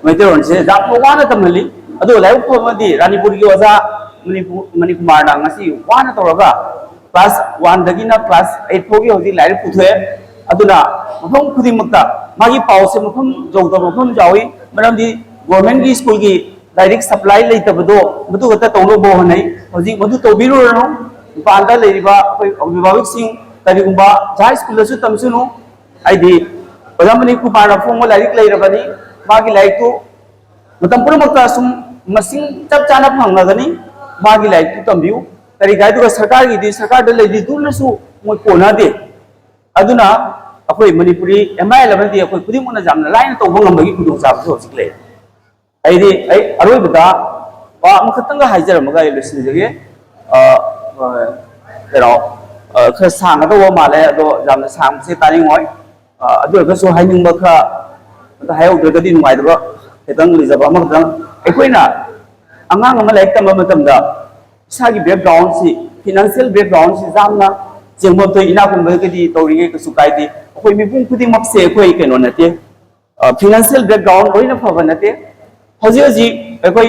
ꯃꯩꯇꯩꯂꯣꯟꯁꯦ ꯌꯥꯝꯅ ꯋꯥꯅ ꯇꯝꯍꯜꯂꯤ꯫ ꯑꯗꯨꯒ ꯂꯥꯏꯕꯛ ꯐꯕ ꯑꯃꯗꯤ ꯔꯥꯅꯤꯄꯨꯔꯒꯤ ꯑꯣꯖꯥ ꯃꯅꯤꯄꯨ-, ꯃꯅꯤꯀꯨꯃꯥꯔꯅ ꯉꯁꯤ ꯋꯥꯅ ꯇꯧꯔꯒ ꯀ꯭ꯂꯥꯁ ꯋꯥꯟꯗꯒꯤꯅ ꯀ꯭ꯂꯥꯁ ꯑꯩꯠ ꯐꯥꯎꯒꯤ ꯍꯧꯖꯤꯛ ꯂꯥꯏꯔꯤꯛ ꯄꯨꯊꯣꯛꯑꯦ꯫ ꯑꯗꯨꯅ ꯃꯐꯝ ꯈꯨꯗꯤꯡꯃꯛꯇ ꯃꯥꯒꯤ ꯄꯥꯎꯁꯦ ꯃꯐꯝ ꯌꯧꯗꯕ ꯃꯐꯝ ꯌꯥꯎꯏ꯫ ꯃꯔꯝꯗꯤ ꯒꯣꯔꯃꯦꯟꯒꯤ ꯁ꯭ꯀꯨꯜꯒꯤ ꯂꯥꯏꯔꯤꯛ ꯁꯄ꯭ꯂꯥꯏ ꯂꯩꯇꯕꯗꯣ ꯃꯗꯨ ꯈꯛꯇ ꯇꯧꯅꯕ ꯍꯣꯠꯅꯩ꯫ ꯍꯧꯖꯤꯛ ꯃꯗꯨ ꯇꯧꯕꯤꯔꯨꯔꯅꯨ꯫ ꯃꯄꯥꯟꯗ ꯂꯩꯔꯤꯕ ꯑꯩꯈꯣꯏ ꯑꯚꯤꯚꯥꯕꯛꯁꯤꯡ, ꯀꯔꯤꯒꯨꯝꯕ ꯖꯍꯥ ꯁ꯭ꯀꯨꯜꯗꯁꯨ ꯇꯝꯁꯅꯨ, ꯍꯥꯏꯗꯤ ꯑꯣꯖꯥ ꯃꯅꯤꯀꯨꯃꯥꯔꯅ ꯐꯣꯡꯕ ꯂꯥꯏꯔꯤꯛ ꯂꯩꯔꯕꯅꯤ, ꯃꯥꯒꯤ ꯂꯥꯏꯔꯤꯛꯇꯨ ꯃꯇꯝ ꯄꯨꯝꯅꯃꯛꯇ ꯁꯨꯝ ꯃꯁꯤꯡ ꯆꯞ ꯆꯥꯅ ꯐꯪꯂꯒꯅꯤ꯫ ꯃꯥꯒꯤ ꯂꯥꯏꯔꯤꯛꯇꯨ ꯇꯝꯕꯤꯌꯨ꯫ ꯀꯔꯤꯒꯤ ꯍꯥꯏꯗꯨꯒ ꯁꯔꯀꯥꯔꯒꯤꯗꯤ, ꯁꯔꯀꯥꯔꯗ ꯂꯩꯔꯤꯗꯨꯅꯁꯨ ꯃꯣꯏ ꯀꯣꯟꯅꯗꯦ꯫ ꯑꯗꯨꯅ, ꯑꯩꯈꯣꯏ ꯃꯅꯤꯄꯨꯔꯤ ꯑꯦꯝ ꯑꯥꯏ ꯑꯦꯜ ꯑꯃꯗꯤ ꯑꯩꯈꯣꯏ ꯈꯨꯗꯤꯡꯃꯛꯅ ꯌꯥꯝꯅ ꯂꯥꯏꯅ ꯇꯧꯕ ꯉꯝꯕꯒꯤ ꯈꯨꯗꯣꯡꯆꯥꯕꯁꯨ ꯍꯧꯖꯤꯛ ꯂꯩ꯫ ꯑꯩꯗꯤ ꯑꯩ ꯑꯔꯣꯏꯕꯗ ꯋꯥ ꯑꯃꯈꯛꯇꯪꯒ ꯍꯥꯏꯖꯔꯝꯃꯒ ꯑꯩ ꯂꯣꯏꯁꯤꯟꯖꯒꯦ꯫ ꯑ, ꯑ, ꯀꯩꯅꯣ, ꯑ, ꯈꯔ ꯁꯥꯡꯒꯗꯧꯕ ꯃꯥꯜꯂꯦ, ꯑꯗꯣ ꯌꯥꯝꯅ ꯁꯥꯡꯕꯁꯦ ꯇꯥꯅꯤꯡꯉꯣꯏ꯫ ꯑ, ꯑꯗꯨ ꯑꯣꯏꯔꯒꯁꯨ ꯍꯥꯏꯅꯤꯡꯕ ꯈꯔ ꯑꯗ ꯍꯥꯏꯍꯧꯗ꯭ꯔꯒꯗꯤ ꯅꯨꯡꯉꯥꯏꯇꯕ ꯈꯤꯇꯪ ꯂꯩꯖꯕ ꯑꯃꯈꯛꯇꯪ꯫ ꯑꯩꯈꯣꯏꯅ ꯑꯉꯥꯡ ꯑꯃ ꯂꯥꯏꯔꯤꯛ ꯇꯝꯕ ꯃꯇꯝꯗ ꯏꯁꯥꯒꯤ ꯕꯦꯛꯒ꯭ꯔꯥꯎꯟꯁꯤ, ꯐꯤꯅꯥꯟꯁꯤꯌꯦꯜ ꯕꯦꯛꯒ꯭ꯔꯥꯎꯟꯁꯤ ꯌꯥꯝꯅ ꯆꯦꯡꯐꯝ ꯊꯣꯛꯏ, ꯏꯅꯥꯛ ꯈꯨꯟꯕꯗꯒꯤꯗꯤ ꯇꯧꯔꯤꯉꯩ ꯀꯩꯁꯨ ꯀꯥꯏꯗꯦ꯫ ꯑꯩꯈꯣꯏ ꯃꯤꯄꯨꯝ ꯈꯨꯗꯤꯡꯃꯛꯁꯦ ꯑꯩꯈꯣꯏ ꯀꯩꯅꯣ ꯅꯠꯇꯦ, ꯐꯤꯅꯥꯟꯁꯤꯌꯦꯜ ꯕꯦꯛꯒ꯭ꯔꯥꯎꯟ ꯂꯣꯏꯅ ꯐꯕ ꯅꯠꯇꯦ꯫ ꯍꯧꯖꯤꯛ ꯍꯧꯖꯤꯛ ꯑꯩꯈꯣꯏ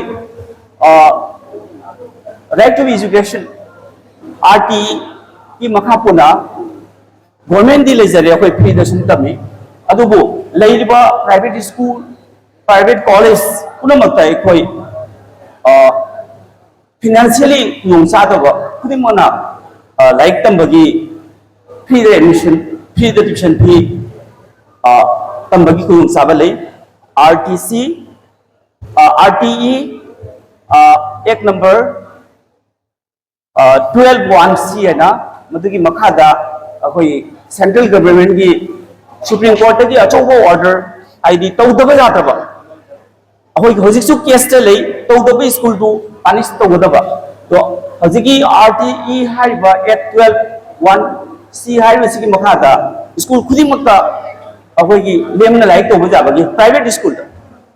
Right to Education, R T ꯏꯒꯤ ꯃꯈꯥ ꯄꯣꯟꯅ ꯒꯣꯔꯃꯦꯟꯗꯤ ꯂꯩꯖꯔꯦ, ꯑꯩꯈꯣꯏ ꯐ꯭ꯔꯤꯗ ꯁꯨꯝ ꯇꯝꯃꯤ꯫ ꯑꯗꯨꯕꯨ ꯂꯩꯔꯤꯕ ꯄ꯭ꯔꯥꯏꯚꯦꯠ ꯁ꯭ꯀꯨꯜ, ꯄ꯭ꯔꯥꯏꯚꯦꯠ ꯀꯣꯂꯦꯖ ꯄꯨꯝꯅꯃꯛꯇ ꯑꯩꯈꯣꯏ ꯐꯤꯅꯥꯟꯁꯤꯌꯦꯜꯂꯤ ꯈꯨꯗꯣꯡꯆꯥꯗꯕ ꯈꯨꯗꯤꯡꯃꯛꯅ, ꯑ, ꯂꯥꯏꯔꯤꯛ ꯇꯝꯕꯒꯤ ꯐ꯭ꯔꯤꯗ ꯑꯦꯗꯃꯤꯁꯟ, ꯐ꯭ꯔꯤꯗ ꯇ꯭ꯌꯨꯁꯟ ꯐꯤ, ꯑ, ꯇꯝꯕꯒꯤ ꯈꯨꯗꯣꯡꯆꯥꯕ ꯂꯩ꯫ ꯑꯥꯔ ꯇꯤ ꯁꯤ, ꯑ, ꯑꯥꯔ ꯇꯤ ꯏ, ꯑ, ꯑꯦꯛ ꯅꯝꯕꯔ, ꯑ, ꯇꯨꯋꯦꯜꯐ ꯋꯥꯟ ꯁꯤ ꯍꯥꯏꯅ, ꯃꯗꯨꯒꯤ ꯃꯈꯥꯗ ꯑꯩꯈꯣꯏ ꯁꯦꯟꯇ꯭ꯔꯦꯜ ꯒꯚꯔꯟꯃꯦꯟꯠꯀꯤ ꯁꯨꯄ꯭ꯔꯤꯝ ꯀꯣꯔꯠꯇꯒꯤ ꯑꯆꯧꯕ ꯑꯣꯔꯗꯔ, ꯍꯥꯏꯗꯤ ꯇꯧꯗꯕ ꯌꯥꯗꯕ, ꯑꯩꯈꯣꯏꯒꯤ ꯍꯧꯖꯤꯛꯁꯨ ꯀꯦꯁꯇ ꯂꯩ, ꯇꯧꯗꯕ ꯁ꯭ꯀꯨꯜꯗꯨ ꯄꯥꯅꯤꯁ ꯇꯧꯒꯗꯕ꯫ ꯑꯗꯣ ꯍꯧꯖꯤꯛꯀꯤ ꯑꯥꯔ ꯇꯤ ꯏ ꯍꯥꯏꯔꯤꯕ ꯑꯦꯛ ꯇꯨꯋꯦꯜꯐ ꯋꯥꯟ ꯁꯤ ꯍꯥꯏꯔꯤꯕꯁꯤꯒꯤ ꯃꯈꯥꯗ ꯁ꯭ꯀꯨꯜ ꯈꯨꯗꯤꯡꯃꯛꯇ ꯑꯩꯈꯣꯏꯒꯤ ꯂꯦꯝꯅ ꯂꯥꯏꯔꯤꯛ ꯇꯧꯕ ꯌꯥꯕꯒꯤ, ꯄ꯭ꯔꯥꯏꯚꯦꯠ ꯁ꯭ꯀꯨꯜꯗ,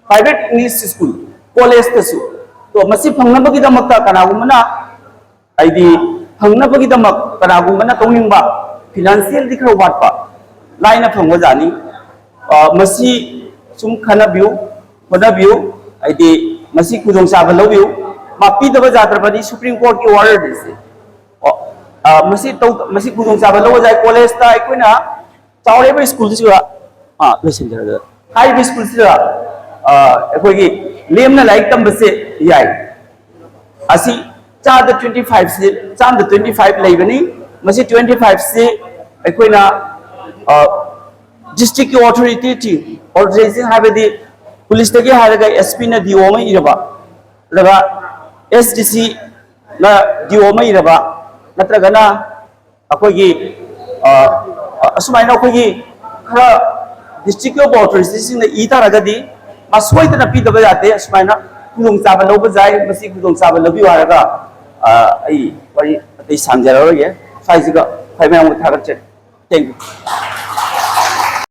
ꯄ꯭ꯔꯥꯏꯚꯦꯠ ꯏꯪꯂꯤꯁ ꯁ꯭ꯀꯨꯜ, ꯀꯣꯂꯦꯖꯇꯁꯨ꯫ ꯑꯗꯣ ꯃꯁꯤ ꯐꯪꯅꯕꯒꯤꯗꯃꯛꯇ ꯀꯅꯥꯒꯨꯝꯕꯅ, ꯍꯥꯏꯗꯤ, ꯐꯪꯅꯕꯒꯤꯗꯃꯛ ꯀꯅꯥꯒꯨꯝꯕꯅ ꯇꯧꯅꯤꯡꯕ, ꯐꯤꯅꯥꯟꯁꯤꯌꯦꯜꯗꯤ ꯈꯔ ꯋꯥꯠꯄ, ꯂꯥꯏꯅ ꯐꯪꯕ ꯖꯥꯠꯅꯤ꯫ ꯑ, ꯃꯁꯤ ꯁꯨꯝ ꯈꯟꯅꯕꯤꯌꯨ, ꯍꯣꯠꯅꯕꯤꯌꯨ꯫ ꯍꯥꯏꯗꯤ, ꯃꯁꯤ ꯈꯨꯗꯣꯡꯆꯥꯕ ꯂꯧꯕꯤꯌꯨ꯫ ꯃꯥ ꯄꯤꯗꯕ ꯌꯥꯗ꯭ꯔꯕꯅꯤ, ꯁꯨꯄ꯭ꯔꯤꯝ ꯀꯣꯔꯠꯀꯤ ꯑꯣꯔꯗꯔꯅꯤ ꯁꯤ꯫ ꯑꯣ, ꯑ, ꯃꯁꯤ ꯇꯧ-, ꯃꯁꯤ ꯈꯨꯗꯣꯡꯆꯥꯕ ꯂꯧꯕ ꯌꯥꯏ꯫ ꯀꯣꯂꯦꯖꯇ ꯑꯩꯈꯣꯏꯅ ꯆꯥꯎꯔꯛꯏꯕ ꯁ꯭ꯀꯨꯜꯁꯤꯒ, ꯑ, ꯂꯣꯏꯁꯤꯟꯖꯔꯒꯦ꯫ ꯍꯥꯏꯔꯤꯕ ꯁ꯭ꯀꯨꯜꯁꯤꯗ, ꯑ, ꯑꯩꯈꯣꯏꯒꯤ ꯂꯦꯝꯅ ꯂꯥꯏꯔꯤꯛ ꯇꯝꯕꯁꯦ ꯌꯥꯏ꯫ ꯑꯁꯤ ꯆꯥꯗ ꯇ꯭ꯋꯦꯟꯇꯤ ꯐꯥꯏꯚꯁꯤ, ꯆꯥꯝꯗ ꯇ꯭ꯋꯦꯟꯇꯤ ꯐꯥꯏꯚ ꯂꯩꯕꯅꯤ꯫ ꯃꯁꯤ ꯇ꯭ꯋꯦꯟꯇꯤ ꯐꯥꯏꯚꯁꯤ ꯑꯩꯈꯣꯏꯅ, ꯑ, ꯗꯤꯁꯇ꯭ꯔꯤꯛꯀꯤ ꯑꯣꯊꯣꯔꯤꯇꯤ, ꯑꯣꯊꯣꯔꯤꯇꯤ ꯍꯥꯏꯕꯗꯤ ꯄꯨꯂꯤꯁꯇꯒꯤ ꯍꯥꯏꯔꯒ ꯑꯦꯁ ꯄꯤꯅ ꯗꯤ ꯑꯣ ꯑꯃ ꯏꯔꯕ, ꯑꯗꯨꯒ ꯑꯦꯁ ꯗꯤ ꯁꯤꯅ ꯗꯤ ꯑꯣ ꯑꯃ ꯏꯔꯕ, ꯅꯠꯇ꯭ꯔꯒꯅ ꯑꯩꯈꯣꯏꯒꯤ, ꯑ, ꯑꯁꯨꯃꯥꯏꯅ ꯑꯩꯈꯣꯏꯒꯤ ꯈꯔ district level authority ꯁꯤꯡꯅ ꯏ ꯇꯥꯔꯒꯗꯤ ꯃꯁꯣꯏꯗꯅ ꯄꯤꯗꯕ ꯌꯥꯗꯦ꯫ ꯑꯁꯨꯃꯥꯏꯅ ꯈꯨꯗꯣꯡꯆꯥꯕ ꯂꯧꯕ ꯌꯥꯏ, ꯃꯁꯤ ꯈꯨꯗꯣꯡꯆꯥꯕ ꯂꯧꯕꯤꯌꯨ ꯍꯥꯏꯔꯒ ꯑ, ꯑꯩ ꯋꯥꯔꯤ ꯑꯇꯩ ꯁꯥꯡꯖꯔꯔꯣꯏꯒꯦ꯫ ꯁ꯭ꯋꯥꯏꯁꯤꯒ ꯈ꯭ꯋꯥꯏ ꯃꯌꯥꯝꯕꯨ ꯊꯥꯒꯠꯆꯔꯤ꯫ Thank you꯫